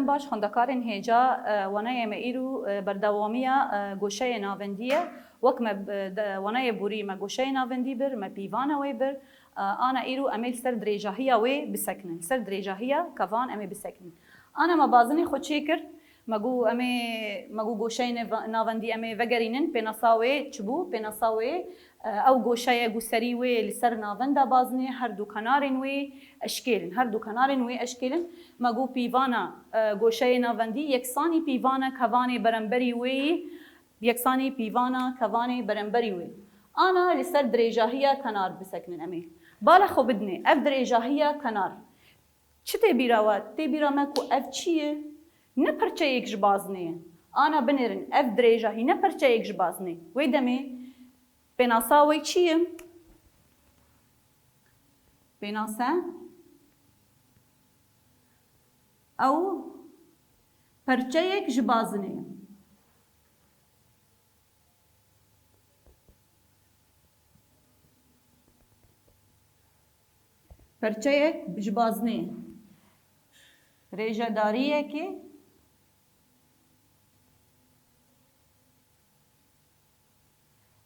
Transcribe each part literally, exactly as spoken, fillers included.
Baş, xwendekarên hêja, e, waneyê me îro, e, berdewamiya, e, goşeyê navendî ye. Wek me, e, de, waneyê borî me goşeyê navendî bir, me pîvana wê bir. E, ana îro em ê li ser dirêjahiya wê bisekinin. Li ser dirêjahiya kevan em ê bisekinin. Ana me bazinê xwe çêkir, me got em ê, me got goşeyê neva-, navendî em ê vegerînin, pênasa wê çi bû? Pênasa wê, e, ew goşe ye ku serî wê li ser navenda bazinê, her du kenarên wê eşkêl in, her du kenarên wê eşkêl in. Me got pîvana, e, goşeyê navendî yeksanî pîvana kevanê beramberî wê yî, yeksanî pîvana kevanê beramberî wê. Ana li ser dirêjahiya kenar bisekinin em ê. Bala xwe bidinê, ev dirêjahiya kenar. Çi tê bîra we? Tê bîra me ku ev çi ye? Ne perçeyek ji bazinê ye. Ana binêrin, ev dirêjahî ne perçeyek ji bazinê. Wê demê pênasa wê çi ye? Pênase ew perçeyek ji bazinê ye. Perçeyek ji bazinê. Rêjedariyekê,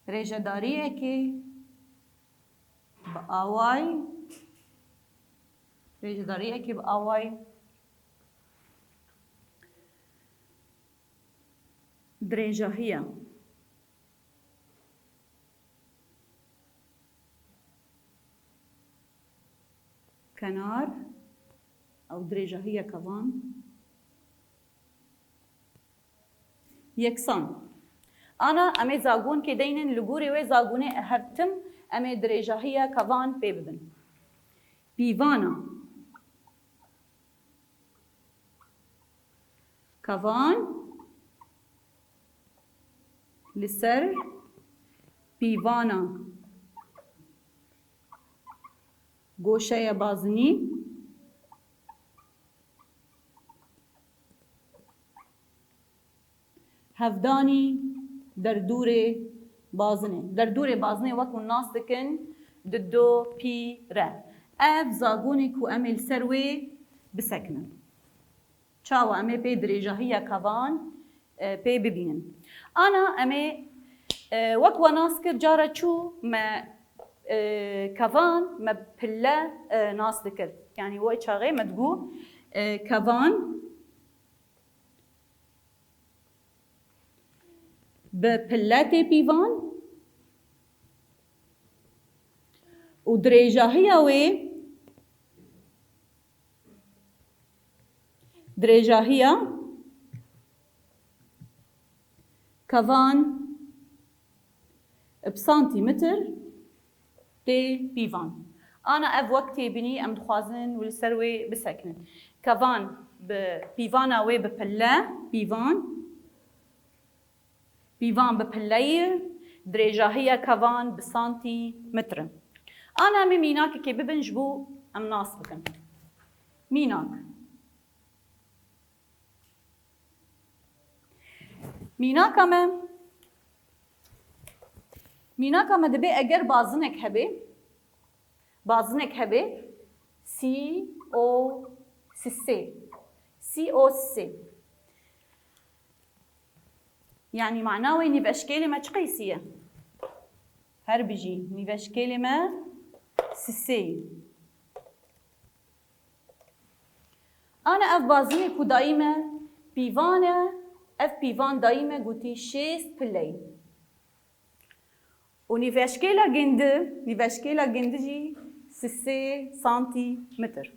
rêjedariyekê bi awayî, rêjedariyekê bi awayî dirêjahiya kenar ew dirêjahiya kevan yeksan. Ana em ê zagonkê deynin, li gorî wê zagonê her tim em ê dirêjahiya kevan pê bibin. Pîvana kevan li ser pîvana goşeya bazinî hevdanî derdûrê bazinê. Derdûrê bazinê wek hûn nas dikin, dido, pî, re. Ev zagonê ku em ê li ser wê bisekinin. Çawa em ê pê dirêjahiya kevan, e, pê bibînin. Ana em ê, e, wek we nas kir, cara çû me, e, kevan, me pille, e, nas dikir. Yanî wê çaxê me digot, e, kevan bi pille tê pîvan û dirêjahiya wê, dirêjahiya kevan bi santîmetr tê pîvan. Ana ev wek têbînî em dixwazin û li ser wê bisekinin. Kevan bi pîvana wê bi pille, pîvan, pîvan bi pilleyê, dirêjahiya kevan bi santîmetr e. Ana em ê mînakekê bibin ji bo em nas bikin. Mînak. Mînaka me, mînaka me dibê eger bazinek hebe, bazinek hebe, C O sisê, C O sisê. Yanî mana wê nîveşkêlê me çi qeysî ye? Her bijî, nîveşkêlê me sisê ye. Ana ev bazinê ku dayî me pîvan e, ev pîvan dayî me gotî şêst pilleyî. Û nîveşkêla gindi, nîveşkêla gindi jî sisê santîmetr.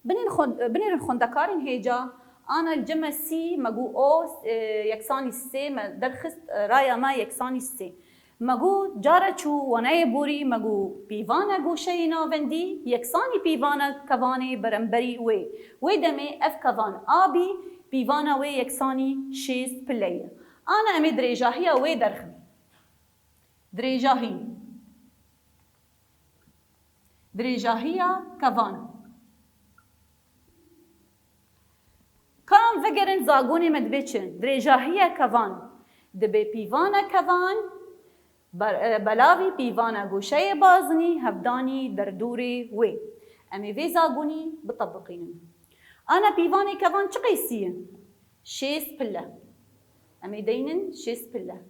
Binên xwe-, binêrin xwendekarên hêja, ana li cem me sî, me got o, e, yeksanî sê, me derxist, e, raya me yeksanî sê. Me got, cara çû waneyê borî, me got, pîvana goşeyê navendî, yeksanî pîvana kevanê beramberî wê. Wê demê ev kevan A bî, pîvana wê yeksanî şêst pille ye. Ana em ê dirêjahiya wê derxin. Dirêjahî. Dirêjahiya kevan. Ka em vegerin zagonê me dibe çi? Dirêjahiya kevan dibe pîvana kevan, ber-, e, belavî pîvana goşeyê bazinî, hevdanî derdorê wê. Em ê vê zagonî bitebiqînin. Ana pîvanê kevan çi qeysî ye? Şêst pile. Em ê deynin şêst pile.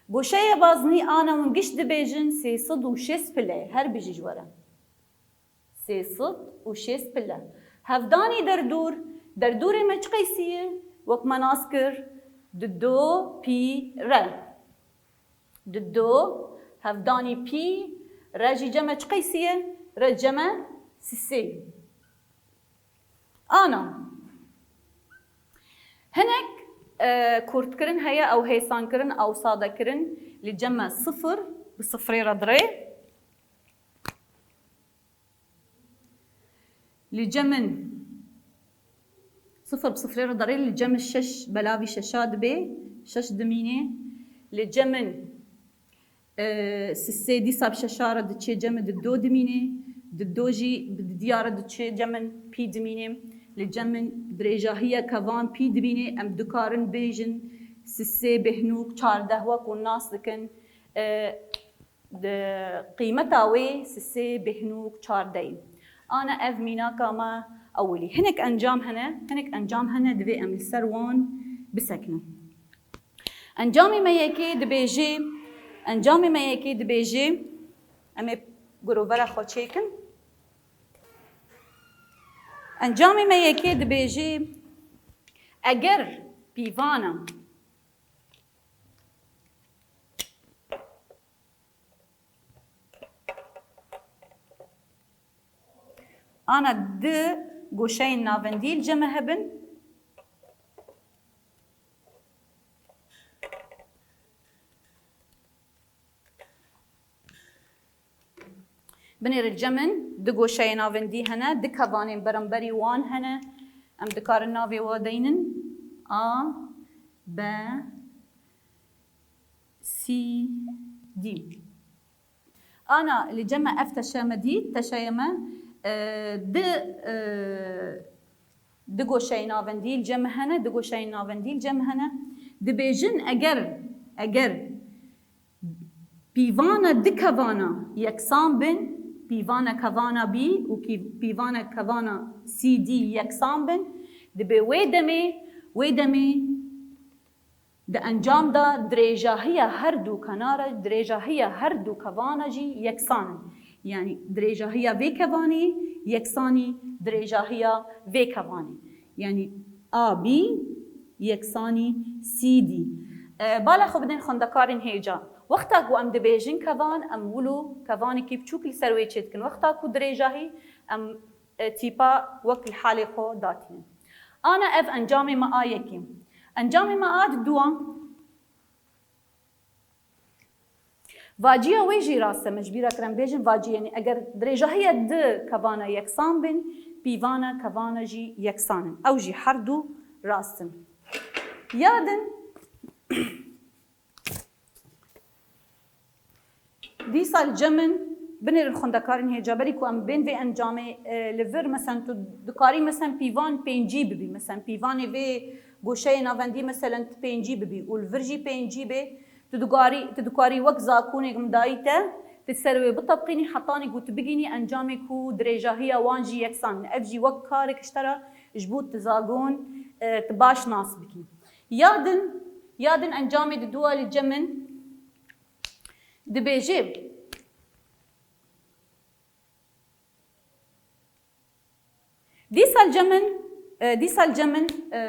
Goşeyê baznî ana hûn giş dibêjin sê sed û şêst pile ye. Her bijî ji we re. Sê sed û şêst pile. Hevdanî derdûr, derdûrê me çi qeysî ye? Wek me nas kir, di do pî re. Di do, hevdanî pî, re jî cem e çi qeysî ye? Re cem e sisê. Ana. Hinek, e, kurtkirin heye, ew hêsankirin, ew sadekirin, li cem e sifir, bi sifrê re dirê. Li cem in sifir bi sifrê re derê, li cem in şeş belavî şeşa dibe, şeş dimîne. Li cem in, e, sisê dîsa bi şeşa re diçe cem in di do dimîne, di do jî bi didiya re diçe cem in pî dimîne. Li cem in dirêjahiya kevan pî dimîne, em dikarin bêjin sisê bêhnûk çardeh wek hûn nas dikin. E, Di qîmeta wê sisê bêhnûk çardeh in. Ana ev mînaka me ewilî. Hinek encam hene, hinek encam hene, divê em li ser wan bisekinin. Encamê me yekê dibêjê, encamê me yekê dibêjê, em ê gurovera xwe çêkin. Encamê me yekê dibêjê, eger pîvana Ana di goşeyên navendî li cem me hebin. Binêre li cem min di goşeyên navendî hene, di kevanên beramberî wan hene. Em dikarin navê wan deynin. A, B, C, D. Ana li cem me ev teşe me dît, teşeyê me, e, di, e, di goşeyên navendî li cem me hene, di goşeyên navendî li cem me hene. Dibêjin eger, eger pîvana di kevana yeksan bin, pîvana kevana B û kî-, pîvana kevana C D yeksan bin, dibê wê demê, wê demê Di encam de dirêjahiya her du kenara, dirêjahiya her du kevana jî yeksan in. Yanî dirêjahiya vê kevanê yeksanî dirêjahiya vê kevanê. Yanî A B yeksanî C D. E, bala xwe bidin xwendekarên hêja. Wexta ku em dibêjin kevan, em wilo kevanekî biçûk li ser wê çêdikin. Wexta ku dirêjahî, em e, tîpa wek li halê xwe datînin. Ana ev encamê me a yekê. Encamê me a di duwa. Vaciya wê jî rast e, me ji bîra kir em bêjin vaciyê, yanî eger dirêjahiya di kevana yeksan bin, pîvana kevana jî yeksan in. Ew jî her du rast in. Ya din, Dîsa li cem min binêrin xwendekarên hêja, berî ku em bên vê encamê, e, li vir, mesen tu dikarî, mesen pîvan pêncî bibî, mesen pîvanê vê goşeyê navendî, meselen tu pêncî bibî û li vir jî pêncî bê, tu dikarî, tu dikarî wek zakonê ku min dayî te, tu ser wê biteqînî hetanî ku tu bigînî encamê ku dirêjahiya wan jî yeksan in. Ev jî wek karek ji te re ji bo tu zagon, e, tu baş nas bikî. Ya din, ya din encamê di dua li cem min dibêjê. Dîsa li cem min, e, dîsa li cem min, e,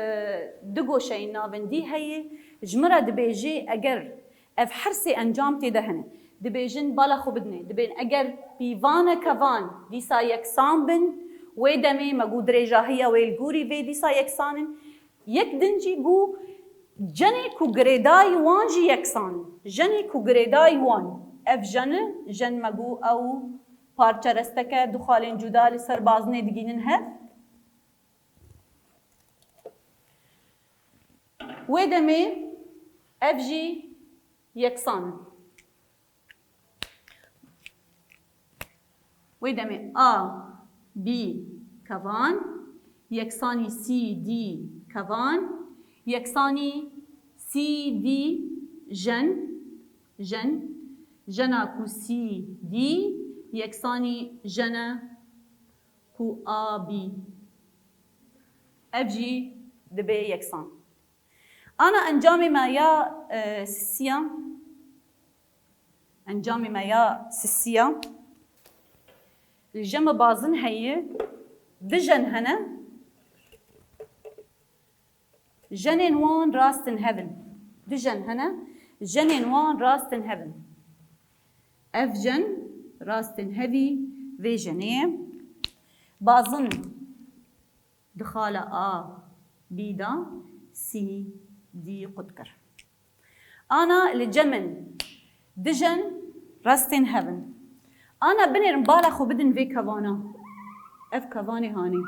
du goşeyên navendî heye. Ji min re dibêjê, eger ev her sê encam tê de hene, dibêjin bala xwe bidinê. Dibên eger pîvana kevan dîsa yeksan bin, wê demê me got dirêjahiya wê li gorî vê dîsa yeksan in. Yek din jî bû cenê ku girêdayî wan jî yeksan in. Cenê ku girêdayî wan, ev jen e, jen me got ew parçe resteke du xalên cuda li ser bazinê digînin hev. Wê demê ev jî yeksan in. Wê demê A B kevan, yeksanî C D kevan, yeksanî C D jen, jen, jena ku C D yeksanî jene ku A B. Ev jî dibe yeksan. Ana encamê me ya, e, sisiya, encamê me ya sisiya, li jeme bazin heye, du jen hene, jenên wan rastin hev in. Du jen hene, jenên wan rastin hev in. Ev jen rastin hevî vê jenê ye. Bazin di xala A, B de C, D qut kir. Ana li cem in du jen rastên hev in. Ana binêrin bala xwe bidin vê kevana. Ev kevanê hanê.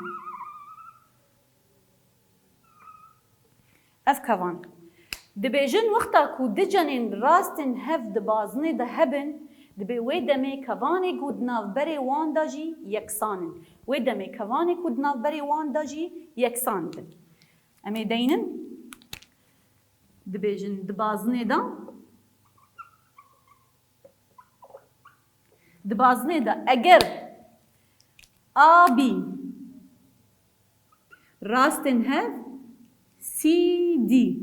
Ev kevan. Dibêjin wexta ku du cenên rastên hev di bazinê de hebin, dibê wê demê kevanê ku di navberê wan de jî yeksan in. Wê demê kevanê ku di navberê wan de jî yeksan bin. Em ê deynin, dibêjin di bazinê de, di bazinê de eger A B rastên hev C D.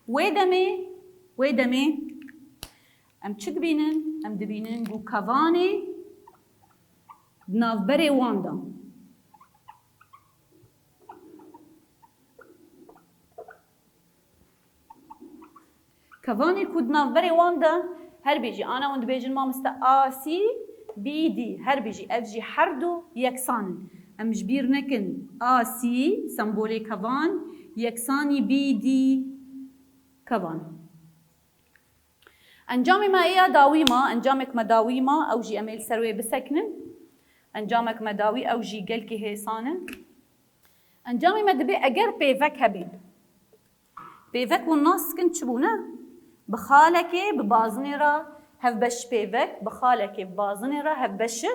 Wê demê, wê demê em çi dibînin? Em dibînin ku kevanê di navberê wan de. Kevanê ku di navberê wan de her bî jî, ana hûn dibêjin mamoste A C B D, her bî jî, ev jî her du yeksan in. Em ji bîr nekin A C, sembolê kevan, yeksanî B D kevan. Encamê me ê ya dawî ma, encamek me dawî ma, ew jî em ê li ser wê bisekinin. Encamek me dawî, ew jî gelkî hêsan e. Encamê me dibê eger pêvek hebê. Pêvek hûn nas dikin çi bû, ne? Bi xalekê, bi bazinê re hevbeş pêvek, bi xalekê, bi bazinê re hevbeş e.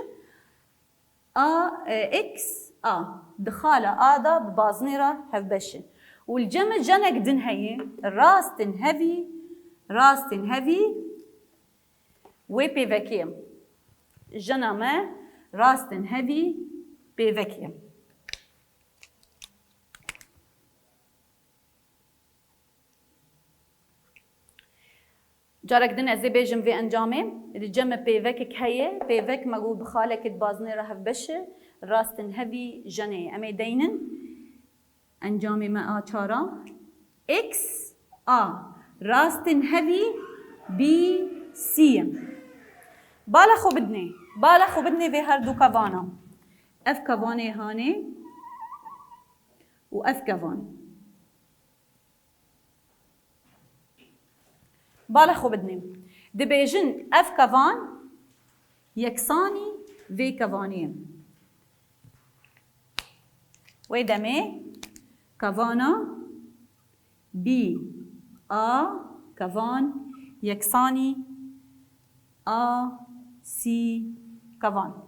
A, e, X, A. Di xala A de bi bazinê re hevbeş e. Û li cem jenek din heye, rastên hevî, rastên hevî wê pêvekê ye. Jena me rastên hevî pêvekê ye. Carek din ez ê bêjim vê encamê. Li cem me pêvekek heye. Pêvek me got bi xalekê di bazinê re hevbeş e. Rastên hevî jenê ye. Em ê deynin. Encamê me a çar a. X, A. Rastên hevî B, C ye. Bala xwe bidinê. Bala xwe bidinê vê her du kevana. Ev kevanê hanê û ev kevan. Bala xwe bidinê. Dibêjin ev kevan yeksanî vê kevanê ye. Wê demê kevana B, A kevan yeksanî A, C kevan.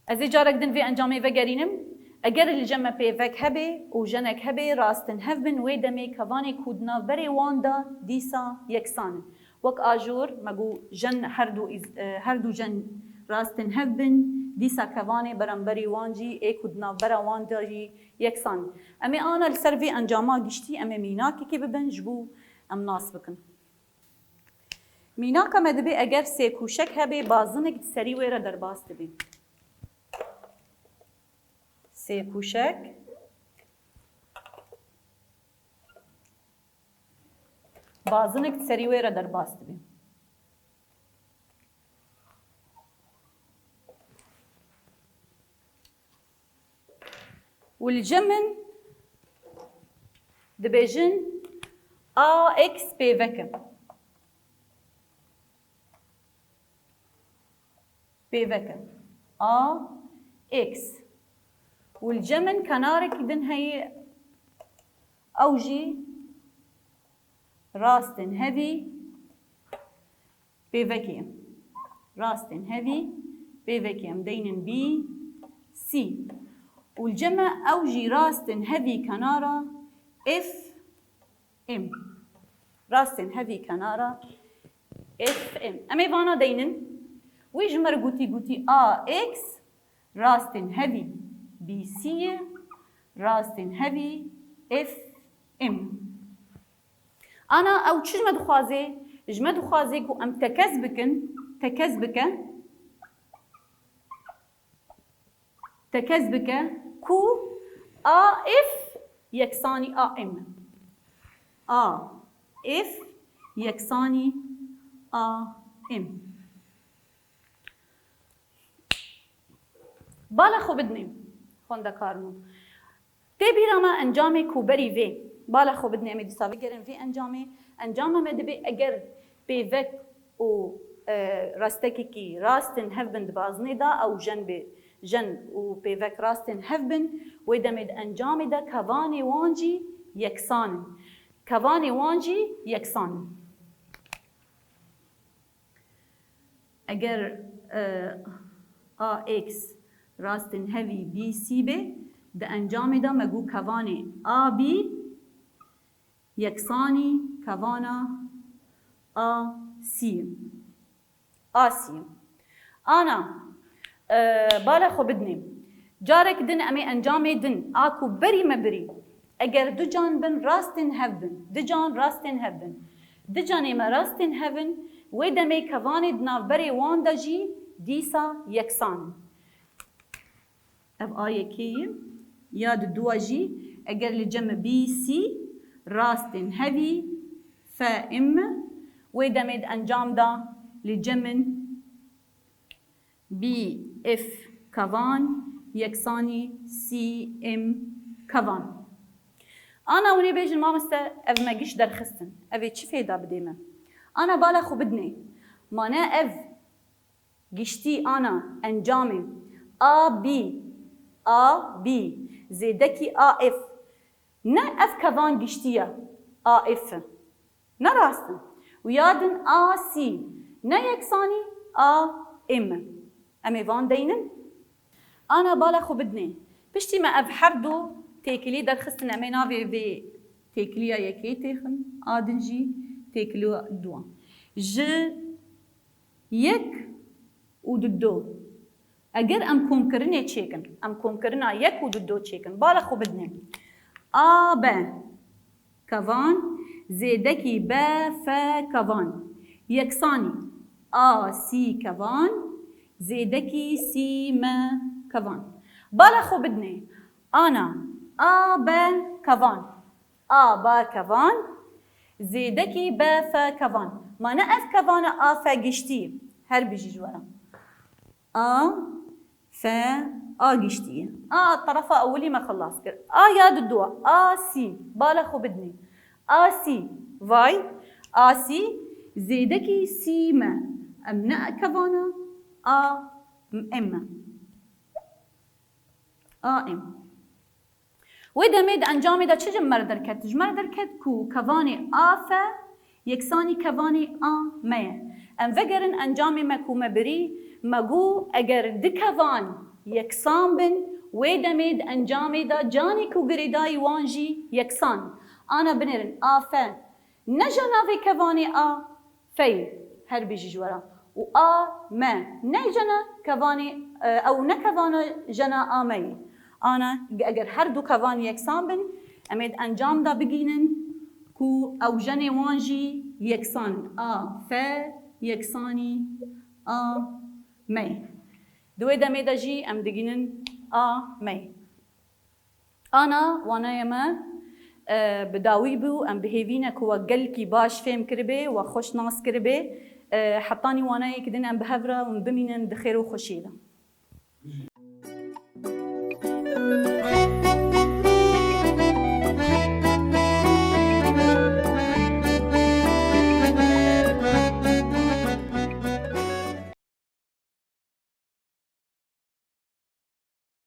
Ez ê carek din vê encamê vegerînim. Eger li cem me pêvek hebe û jenek hebe, rastên hev bin, wê demê kevanê ku di navberê wan de dîsa yeksan in. Wek ajor, me got jen her du îz-, e, her du jen rastên hev bin, dîsa kevanê beramberî wan jî, ê ku di navbera wan de jî yeksan in. Em ê ana li ser vê encama giştî, em ê mînakekê bibin, ji bo em nas bikin. Mînaka me dibê eger sê kûşek hebe, bazinek di serî wê re derbas dibe. Sê kûşek. Bazinek di serî wê re derbas dibe. Û li cem min dibêjin A X pêvek e. Pêvek e. A X. Û li cem min kenarekî din heye, ew jî rastên hevî pêvekê ye. Rastên hevî pêvekê ye. Em deynin B C. Û li cem me ew jî rastên hevî kenara F M. Rastên hevî kenara F M. Em ê vana deynin. Wî ji me re gotî, gotî A X rastên hevî B C ye. rastên hevî, if, im. Ana ew çi ji me dixwaze? Ji me dixwaze ku em tekez bikin, tekez bike, tekez bike ku a if yeksanî a im. A if yeksanî a im. Bala xwe bidinê, xwendekar min. Tê bîra me encamê ku berî vê. Bala xwe bidinê, em ê dîsa vegerin vê encamê. Encama me dibe eger pêvek û, e, rastekekî rastên hev bin di bazinê de, ew jen bê, jen û pêvek rastên hev bin, wê demê di encamê de kevanê wan jî yeksan in. Kevanê wan jî yeksan in. Eger, e, a x rastên hevî b c be, di encamê de me got kevanê a b yeksanî kevana a c. A c. Ana, e, bala xwe bidinê. Carek din em ê encamê din a ku berî me birî. Eger du can bin rastên hev bin, du can rastên hev bin. Du canê me rastên hev in, wê demê kevanê di navberê wan de jî dîsa yeksan in. Ev a yekê ye, ya di dua jî, eger li cem b c rastên hevî f im, wê demê di encam de li cem in b f kevan yeksanî c m kevan. Ana hûn ê bêjin, mamoste, ev me giş derxistin. Ev ê çi fêda bidê me? Ana bala xwe bidinê. Mane ev giştî ana encamê a b, a b zêdekî a f. Ne ev kevan giştî ye a f. Ne rast in. Û ya din a c ne yeksanî a m. Em ê van deynin. Ana bala xwe bidinê. Piştî me ev her du têkilî derxistin, em ê navê vê têkiliya yekê têxin, a din jî têkiliya duwa. Ji yek û di do. Eger em komkirinê çêkin, em komkirina yek û di do çêkin, bala xwe bidinê. A b kevan zêdekî b f kevan yeksanî a c kevan zêdekî c m kevan. Bala xwe bidinê. Ana a b kevan. A b kevan zêdekî b f kevan. Mane ev kevana a f giştî. Her bijî ji we re. A f a giştî ye. A terefa ewilî me xilas kir. A ya di dua. A c. Bala xwe bidinê. A c. Vay. A c zêdekî c m. Em ne kevana a m. A m. Wê demê di encamê de çi ji me re derket? Ji me re derket ku kevanê a f yeksanî kevanê a m ye. Em vegerin encamê me ku me birî, me got eger du kevan yeksan bin, wê demê di encamê de canê ku girêdayî wan jî yeksan. Ana binêrin a f. Ne jena vê kevanê a f yê, her bijî ji we re. Û a m. Ne jena kevanê, e, ew ne kevana jena a m yê. Ana, eger her du kevan yeksan bin, em ê di encam de bigînin ku ew jenê wan jî yeksan in. A f yeksanî a m yê. Di wê demê de jî em digînin a m yê. Ana wanaya me, e, bi dawî bû, em bi hêvî ne ku we gelkî baş fêm kiribê, we xweş nas kiribê. E, hetanî wanayekî din em bi hev re hûn bimînin di xêr û xweşiyê de.